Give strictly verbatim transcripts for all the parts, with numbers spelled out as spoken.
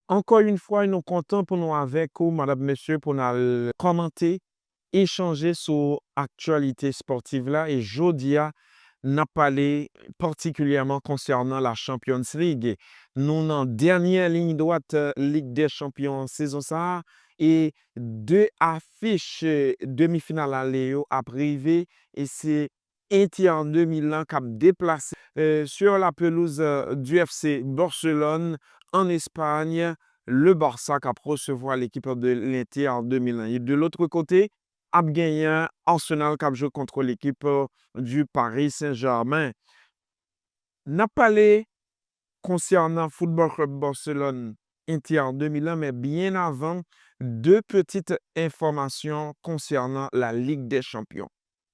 Ankò yon fwa, nou kontan pou nou avèk ou, madanm, mesye, pou n al kòmante, echanje sou aktyalite espòtiv la. E jodi a, n ap pale patikilyèman konsènan la Champions League. Nou nan dènyè liy dwat, eh, Lig dè Chanpyon sezon sa a, e de afich, eh, demi final ale yo ap rive, e se Inter de Milan k ap deplase, eh, sur la pelouse, eh, du F C Barcelone en Espagne. Le Barça k ap resevwa lekip de l'Inter de Milan. E de lòt kote, ap genyen Arsenal k ap jwe kont lekip, eh, du Paris Saint-Germain. N ap pale konsènan Football Club Barcelone, Inter de Milan, men byen avan, de pitit enfòmasyon konsènan la Ligue des Champions.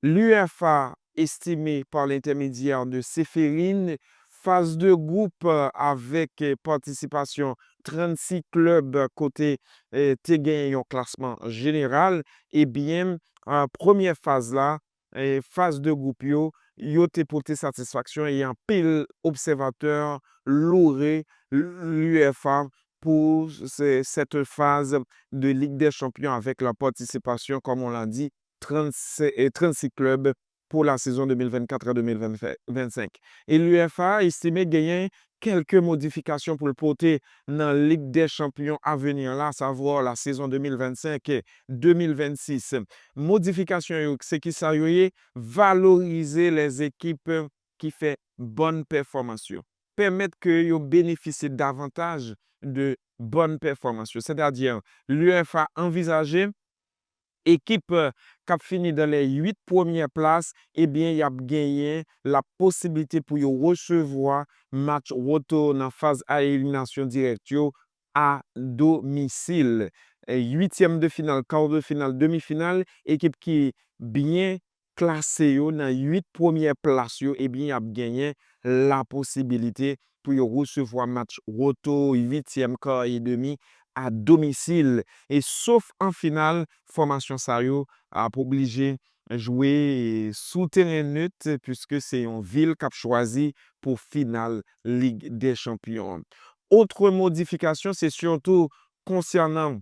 L'UEFA estimé par l'intermédiaire de Ceferin, faz de gwoup, eh, avèk, eh, patisipasyon trannsis klèb, eh, kote, eh, te genyen yon klasman jeneral, ebyen, eh, premyè faz la, eh, faz de gwoup yo, yo te pote satisfaksyon e anpil obsèvatè loure l'UEFA pour ce- cette phase de Ligue des Champions avec la participation, comme on l'a dit, trannsis, eh, trannsis klèb pou la sezon de mil vennkat a de mil vennsenk. E l'UEFA estime genyen kèlke modifikasyon pou l pote nan Lig dè Chanpyon a veni la, savwa la sezon de mil vennsenk de mil vennsis. Modifikasyon yo, se ki sa yo ye? Valorize lèzekip ki fè bòn pèfòmans yo. Pèmèt ke yo benefisye davantaj de bòn pèfòmans yo. Sètadi, l'UEFA anvizaje ekip, eh, k ap fini dan lè uit premyè plas, ebyen, y ap genyen la posibilite pou yo resevwa match retour nan faz a eliminasyon dirèk yo a domisil. Eh, uityèm de final, kar de final, demi final, ekip ki byen klase yo nan uit premyè plas yo, ebyen, y ap genyen la posibilite pou yo resevwa match retour uityèm, kar e demi a domisil. E sof an final, fòmasyon sa yo ap oblije jwe sou teren nèt, piske se yon vil k ap chwazi pou final Lig dè Chanpyon. Otre modifikasyon, se sitou konsènan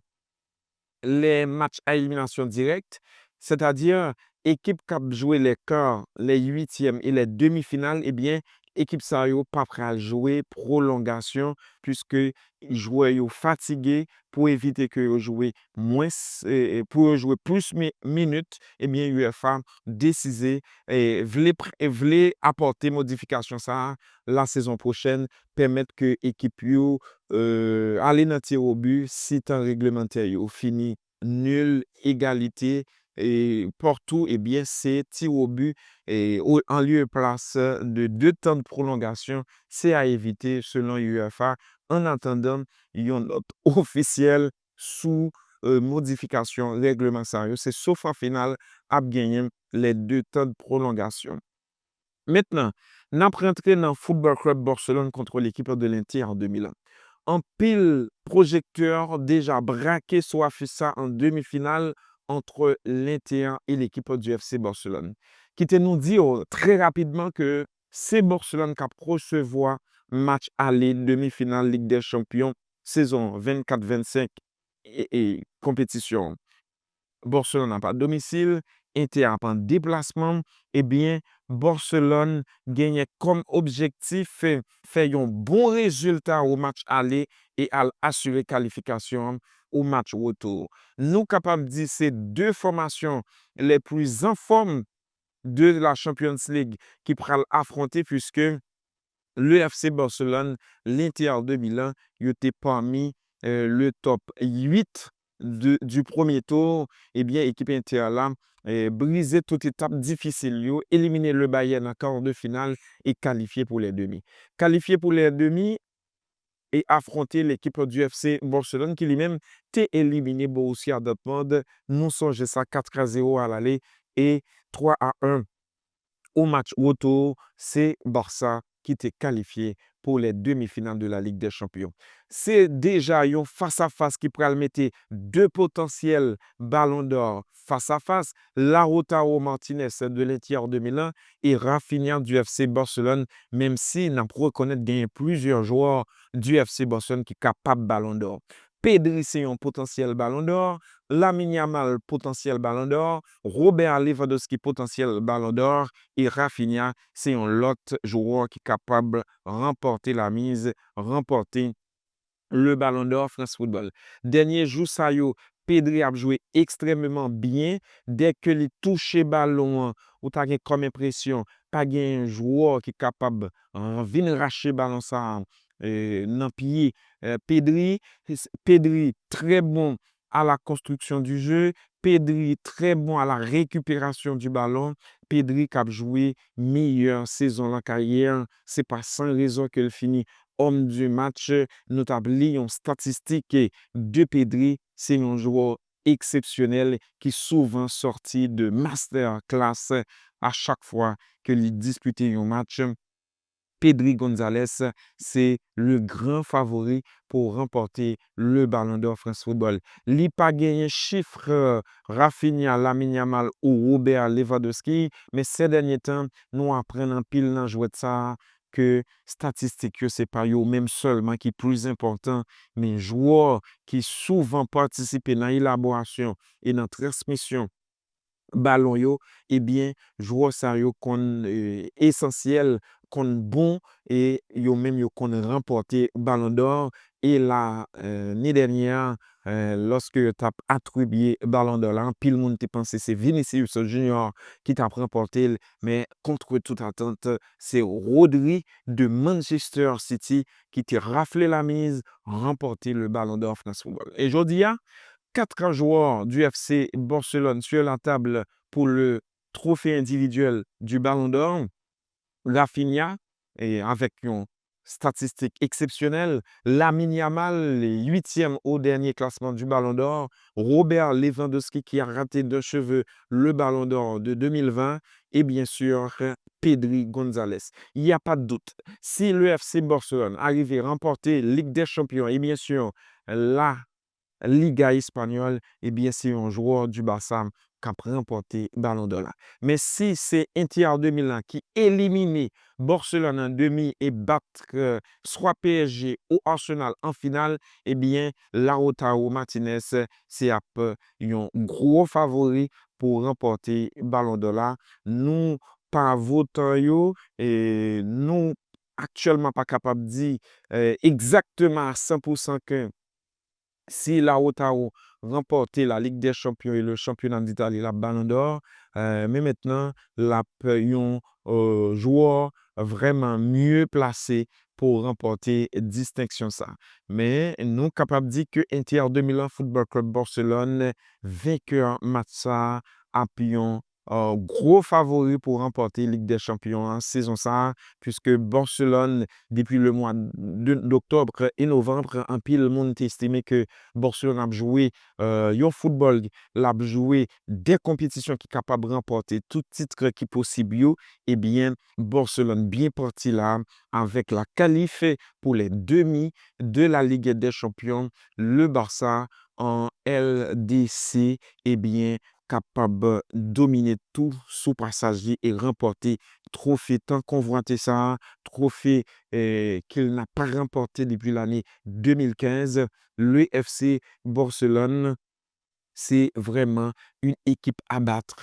lè match a eliminasyon dirèk, sètadi ekip k ap jwe lè kar, lè uityèm e lè demi final, ebyen, ekip sa yo pa pral jwe pwolongasyon, piske jwè yo fatige, pou evite ke yo jwe mwens, eh, eh, pou yo jwe plis mi- minit, ebyen, UEFA desize, eh, vle pr- eh, vle apòte modifikasyon sa a la sezon pwochèn, pèmèt ke ekip yo, eh, ale nan tirobi si tan reglemantè yo fini nil, egalite, e partou, ebyen, se tirobi, e o- an lye plas de de tan de pwolongasyon, se a evite, selon UEFA, an atandan yon nòt ofisyèl sou, eh, modifikasyon règleman sa yo. Se sof an final ap genyen lè de tan de pwolongasyon. Mentnan, n ap rantre nan Football Club Barcelone kont lekip de l'Inter de Milan. Anpil pwojektè deja brake sou afich sa an demi final ant l'Inter e lekip du F C Barcelone. Kite nou di w trè rapidman ke se Barcelone k ap resevwa match ale demi final Lig dè Chanpyon sezon vennkat vennsenk e, e konpetisyon. Barcelone ap a domisil, Inter ap an deplasman, ebyen, Barcelone genyen kòm objektif fè, fè yon bon rezilta o match ale e al asire kalifikasyon an o match retour. Nou kapab di se de fòmasyon les plus en forme de la Champions League ki pral afwonte, piske le F C Barcelone, l'Inter de Milan, yo te pami, eh, le top uit de, du premier tour, ebyen, ekip Inter la, eh, brize tout etap difisil yo, elimine le Bayern an kar de final e kalifye pou lè demi. Kalifye pou lè demi e afwonte lekip du F C Barcelone ki li menm te elimine Borussia Dortmund, nou sonje sa, kat a zewo alale e twa a en o match retour, se Barça ki te kalifye pour les demi-finales de la Ligue des Champions. Se deja yon fas a fas ki pral mete de potansyèl Ballon d'Or fas a fas, Lautaro Martinez de l'Inter de Milan e Raphinha du F C Barcelone, menm si n ap rekonèt genyen plizyè jwè du F C Barcelone ki kapab Ballon d'Or. Pedri se yon potansyèl Ballon d'Or, Lamine Yamal potansyèl Ballon d'Or, Robert Lewandowski potansyèl Ballon d'Or, e Raphinha se yon lòt jwè ki kapab ranpòte la mise, ranpòte le Ballon d'Or France Football. Dènye jou sa yo, Pedri ap jwe ekstrèmeman byen. Dèke li touche balon an, ou ta gen kòm enpresyon pa gen jwè ki kapab, eh, vin rache balon sa a, eh, nan pye, eh, Pedri. Pedri trè bon à la construction du jeu. Pedri trè bon à la récupération du ballon. Pedri k ap jwe meyè sezon lan karyè. Se pa san rezon ke l fini homme du match. Nou t ap li yon statistik de Pedri. Se yon jwè eksepsyonèl ki souvan sòti de masterclass a chak fwa ke li dispite yon match. Pedri Gonzalez se le gran favori pou ranpòte le Ballon d'Or France Football. Li pa genyen chif, eh, Raphinha, Lamine Yamal ou Robert Lewandowski, men sè dènye tan, nou aprann anpil nan jwèt sa a ke statistik yo se pa yo menm sèlman ki pli enpòtan, men jwè ki souvan patisipe nan elaborasyon e nan transmisyon balon yo, ebyen, jwè sa yo konn, eh, esansyèl, konn bon, e yo menm yo konn ranpòte Ballon d'Or. E la, eh, ni dènyè a, eh, lòske yo t ap atribye Ballon d'Or la, anpil moun te panse se Vinicius Junior ki t ap ranpòte l, men contre toute attente, se Rodri de Manchester City ki te rafle la mise, ranpòte le Ballon d'Or France Football. E jodi a, quatre joueurs du F C Barcelone sur la table pour le trophée individuel du Ballon d'Or. Raphinha, e avèk yon statistik eksepsyonèl, Lamine Yamal, uityèm au dernier classement du Ballon d'Or, Robert Lewandowski qui a raté d'un cheveu le Ballon d'Or de deux mille vingt, et bien sûr, Pedri Gonzalez. Il n'y a pas de doute. Si le F C Barcelone arrive à remporter Ligue des Champions, et bien sûr, la Liga Espagnol, ebyen, se yon jwè du Barça k ap ranpòte Ballon d'Or la. Men si se Inter de Milan ki elimine Barcelone an demi e bat, eh, swa P S G ou Arsenal an final, ebyen, Lautaro Martinez se ap, eh, yon gwo favori pou ranpòte Ballon d'Or la. Nou pa votan yo, e nou aktyèlman pa kapab di, eh, egzakteman a san pou san ke si Lautaro ranpòte la Ligue des Champions e le championnat d'Italie, l ap Ballon d'Or. Eh, men mentnan, l ap yon, eh, jwè vrèman mye plase pou ranpòte distenksyon sa. Men nou kapab di ke Inter de Milan Football Club Barcelone, venkè match sa a, ap yon, eh, gwo favori pou ranpòte Ligue des Champions an sezon sa a, puiske Barcelone, depi le mwa de, d'oktòb e novanm, anpil moun te estime ke Barcelone ap jwe, eh, yon foutbòl, l ap jwe de konpetisyon ki kapab ranpòte tout tit ki posib yo. Ebyen, Barcelone byen pati la avèk la kalif pour les demi de la Ligue des Champions. Le Barça an L D C, ebyen, kapab domine tou sou pasaj li e ranpòte twofe tan konvwate sa a, twofe, eh, ke l n'a pas remporté depuis l'année deux mille quinze. Le F C Barcelone, se vrèman yon ekip a bat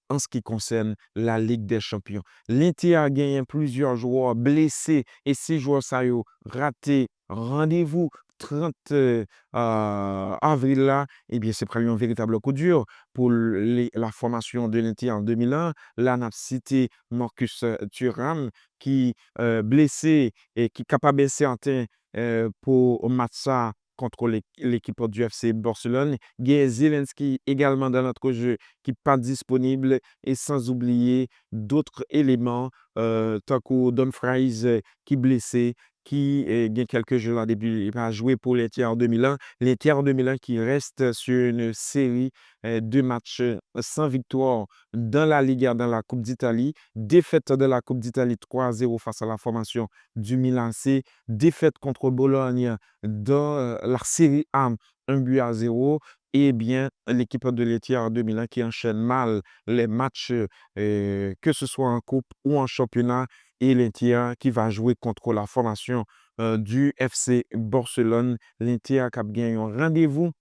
an ce qui concerne la Ligue des Champions. L'Inter a genyen plizyè jwè blese, e si jwè sa yo rate randevou trant, eh, avril la, ebyen, se pral yon veritab coup dur pou le, la formation de l'Inter de Milan. La, n ap site Marcus Thuram, ki, eh, blese e ki kapab ensèten, eh, pou match sa kont le, l'équipe du F C Barcelone. Gen Zielinski également dans l'entrejeu ki pa disponib, e sans oublier d'autres éléments, eh, tankou Dumfries, eh, ki blese, ki eh, gen kèlke jou la depi li pa jwe pou l'Inter de Milan. L'Inter de Milan qui reste sur une série eh, de matchs sans victoire dans la Liga, dans la Coupe d'Italie. Défaite dans la Coupe d'Italie trois zéro face à la formation du Milan A C. Défaite contre Bologne dans eh, la Serie A un but à zéro. Eh bien, l'équipe de l'Inter de Milan qui enchaîne mal les matchs, euh, que ce soit en coupe ou en championnat, et l'Inter qui va jouer contre la formation euh, du F C Barcelone. L'Inter qui a gagné un rendez-vous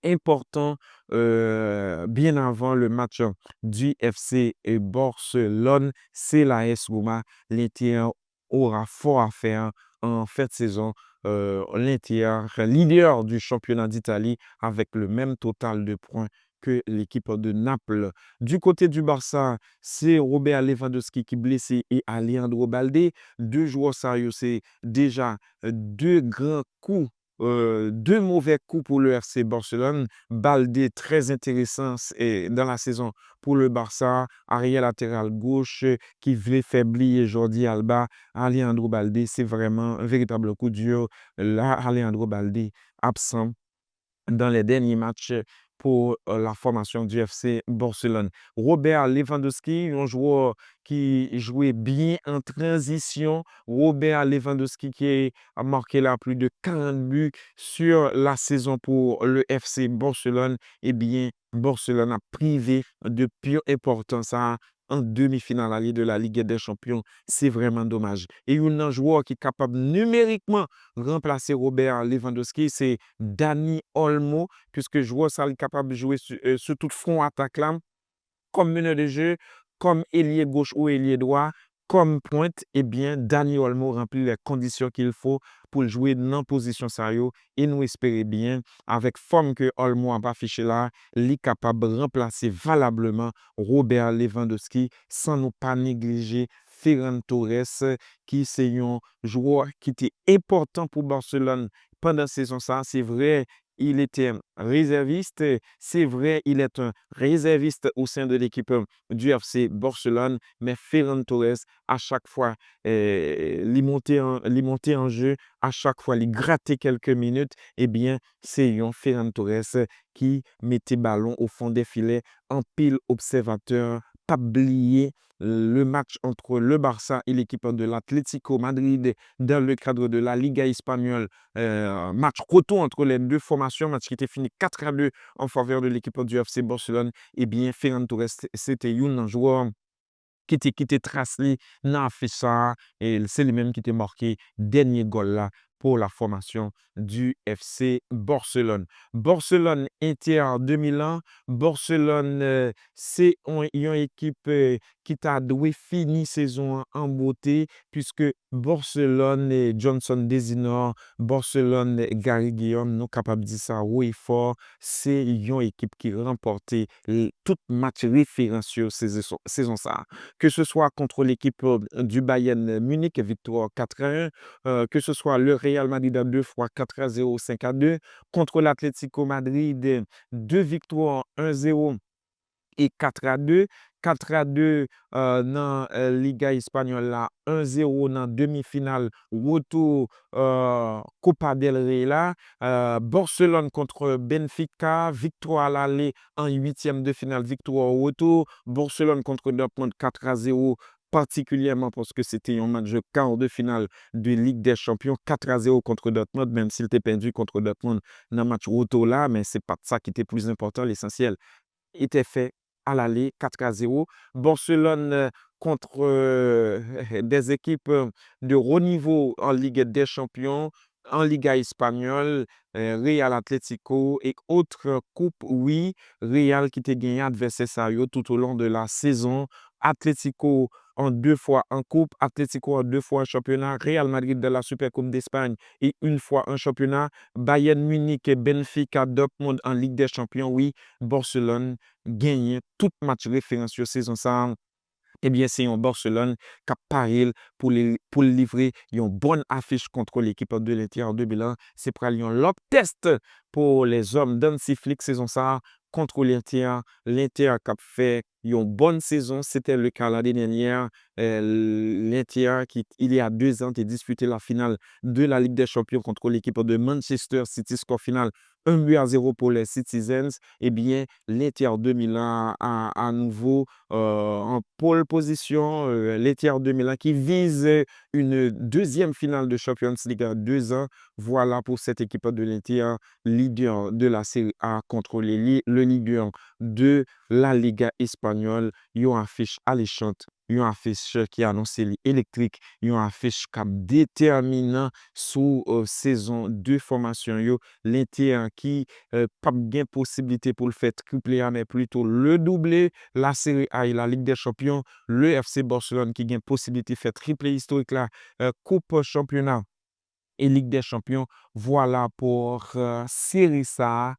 important euh, bien avant le match du F C Barcelone. C'est l'A S Roma. L'Inter aura fort à faire en fin de saison. Euh, L'Inter, leader du championnat d'Italie, avec le même total de points que l'équipe de Naples. Du côté du Barça, c'est Robert Lewandowski qui est blessé et Alejandro Balde. Deux joueurs sérieux, c'est déjà deux grands coups euh, deux mauvais coups pour le F C Barcelone. Balde très intéressant dans la saison pour le Barça. Arrière latéral gauche qui voulait faire blier Jordi Alba. Alejandro Balde, c'est vraiment un véritable coup dur. Là, Alejandro Balde absent dans les derniers matchs pour euh, la formation du F C Barcelone. Robert Lewandowski, un joueur qui jouait bien en transition. Robert Lewandowski qui a marqué là plus de quarante buts sur la saison pour le F C Barcelone. Eh bien, Barcelone a privé de pire importance à an demi final aller de la Ligue des Champions. Se vrèman domaj. E youn nan jwè ki kapab nimerikman ranplase Robert Lewandowski, se Dani Olmo, puiske jwè sa li kapab jwe sou, euh, sou tout fwon atak la, kòm meneur de jeu, kòm ailier gauche ou ailier droit, kòm pwent, ebyen, Dani Olmo ranpli lè kondisyon ke l fo pou l jwe nan pozisyon sa yo, e nou espere byen, avèk fòm ke Olmo ap afiche la, li kapab ranplase valableman Robert Lewandowski, san nou pa neglije Ferran Torres, ki se yon jwè ki te enpòtan pou Barcelone pandan sezon sa. Se vre, il était réserviste, c'est vrai, il est un réserviste au sein de l'équipe du F C Barcelone, men Ferran Torres, a chak fwa eh, li monte an, li monte an je, a chak fwa li grate kèlke minit, ebyen, se yon Ferran Torres ki mete balon o fon dè filè. Anpil obsèvatè p ap bliye le match entre le Barça et l'équipe de l'Atlético Madrid dans le cadre de la Liga Espagnole, euh, match retour entre les deux formations, match ki te fini quatre à deux en faveur de l'équipe du F C Barcelone, ebyen, Ferran Torres, se te youn nan jwè ki te kite tras li nan afich sa a, e se li menm ki te make dènye gòl la pour la formation du F C Barcelone. Barcelone, Inter de Milan, Barcelone, euh, se yon, yon ekip eh, ki ta dwe fini sezon an an bote, puiske Barcelone, eh, Johnson Dezinor, Barcelone, eh, Gary Guillaume, nou kapab di sa wo e fò, se yon ekip ki ranpòte l- tout match referans yo sezon, sezon sa a. Que ce soit contre l'équipe euh, du Bayern Munich, victoire quatre à un, euh, que ce soit le Real Madrid à deux fois quatre à zéro, cinq à deux, contre l'Atlético Madrid, deux victoires, un zéro et quatre à deux. quatre à deux euh, nan euh, Liga Espagnol la, un zéro nan demi-finale retour euh, Copa del Rey la. Euh, Barcelone contre Benfica, victoire à l'aller en huitième de finale, victoire au retour. Barcelone contre Dortmund quatre à zéro, particulièrement parce que c'était un match de quart de finale de Ligue des Champions, quatre à zéro contre Dortmund, même s'il était perdu contre Dortmund dans le match retour là, mais c'est pas ça qui était plus important, l'essentiel était fait à l'aller, quatre à zéro. Barcelone euh, contre euh, des équipes euh, de haut niveau en Ligue des Champions, en Liga Espagnole, euh, Real Atlético et autres coupes. Oui, Real ki te genyen advèsè sa yo tout au long de la saison. Atlético en deux fois en coupe, Atlético en deux fois en championnat, Real Madrid dans la Supercoupe d'Espagne et une fois en championnat, Bayern Munich, Benfica, Dortmund en Ligue des Champions. Oui, Barcelone genyen tout match referans yo sezon sa a. Ebyen, se yon Barcelone k ap pare l pou li, pou l livre yon bòn afich kont lekip de l'Inter de Milan. Se pral yon lòt tès pou lèzòm d'Hansi Flick sezon sa a kont l'Inter. L'Inter k ap fè yon bòn sezon. C'était le cas l'année dernière. Euh, L'Inter, qui, il y a deux ans, te dispute la finale de la Ligue des Champions contre l'équipe de Manchester City, score final un but à zéro pour les Citizens. Eh bien, l'Inter de Milan à, à nouveau euh, en pole position. Euh, L'Inter de Milan qui vise une deuxième finale de Champions League en deux ans. Voilà pour cette équipe de l'Inter, leader de la Serie A contre le, le leader de la Liga Espagnole. Yon afich alechan, yon afich ki anonse li elektrik, yon afich k ap detèminan sou euh, sezon de fòmasyon yo. L'Inter ki euh, p ap gen posiblite pou l fè triple A, men plito le double, la Serie A e la Ligue des Champions. Le F C Barcelone ki gen posiblite fè triple istorik la, euh, Koup Chanpyona e Ligue des Champions. Vwala pou euh, seri sa a,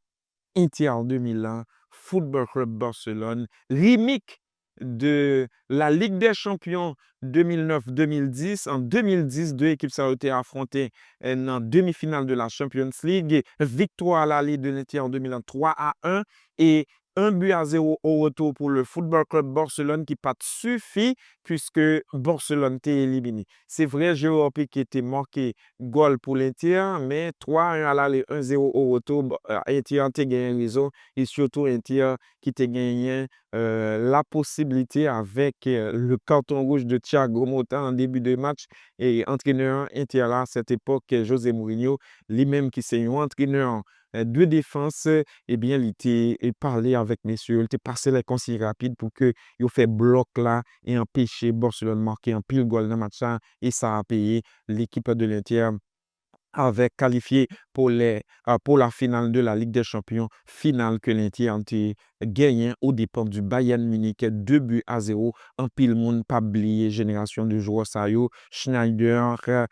Inter de Milan, Football Club Barcelone, remake de la Ligue des Champions deux mille neuf deux mille dix. An deux mille dix, de ekip sa yo te afwonte euh, nan demi-finale de la Champions League. Viktwa a lale de l'Inter de Milan trois à un e un but à zéro au retour pour le Football Club Barcelone ki pa t sifi puiske Barcelone te elimine. Se vre, Gerard Piqué te make gòl pou l'Inter, men trois à un à l'aller, un zéro au retour, euh, Inter te genyen rezon, e sitou Inter ki te genyen euh, la posiblite avèk euh, le carton rouge de Thiago Motta en début de match. E antrenè Inter la, à cette époque, José Mourinho, li menm ki se yon antrenè euh, de défense, ebyen, li te euh, pale avèk mesye yo, li te pase les consignes rapid pou ke yo fè blòk la e anpeche Barcelone make anpil gòl nan match la, e sa a peye l'équipe de l'Inter avèk kalifye pou le, euh, pour la finale de la Ligue des Champions, final ke l'Inter te genyen aux dépens du Bayern Munich, deux buts à zéro. Anpil moun p ap bliye jenerasyon de jwè sa yo, Sneijder, euh,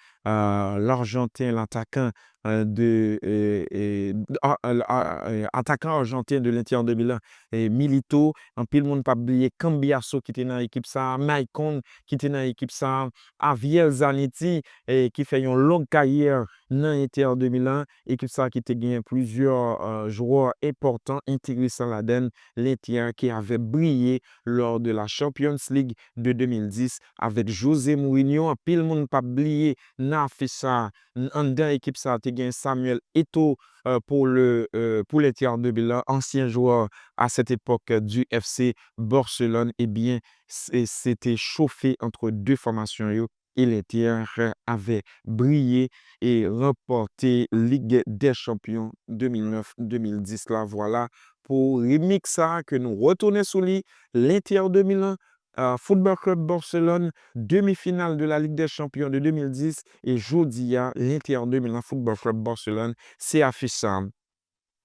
l'Argentin, l'attaquant euh, de euh, euh, ah, euh, ah, euh, attaquant argentin de l'Inter de Milan, euh, Milito. Anpil moun p ap bliye Cambiasso ki te nan ekip sa, Maicon ki te nan ekip sa, Javier Zanetti eh, ki fè yon long karyè nan Inter de Milan. Ekip sa ki te gen plizyè euh, jwè enpòtan, enteresan ladan l. L'Inter qui avait brillé lors de la Champions League de deux mille dix avec José Mourinho. Anpil moun p ap bliye nan afich sa, anndan ekip sa te gen Samuel Eto'o euh, pour le euh, pour l'Inter de Milan, ancien joueur à cette époque du F C Barcelone. Ebyen, se te chofe ant de fòmasyon yo e l'Inter avait brillé e ranpòte Ligue des Champions deux mille neuf deux mille dix la. Vwala pou remake sa ke nou retounen sou li, l'Inter de Milan, euh, Football Club Barcelone, demi-finale de la Ligue des Champions de deux mille dix, e jodi a, l'Inter de Milan, Football Club Barcelone, se afich sa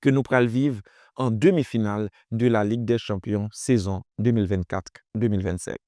ke nou pral viv an demi-finale de la Ligue des Champions sezon deux mille vingt-quatre deux mille vingt-cinq.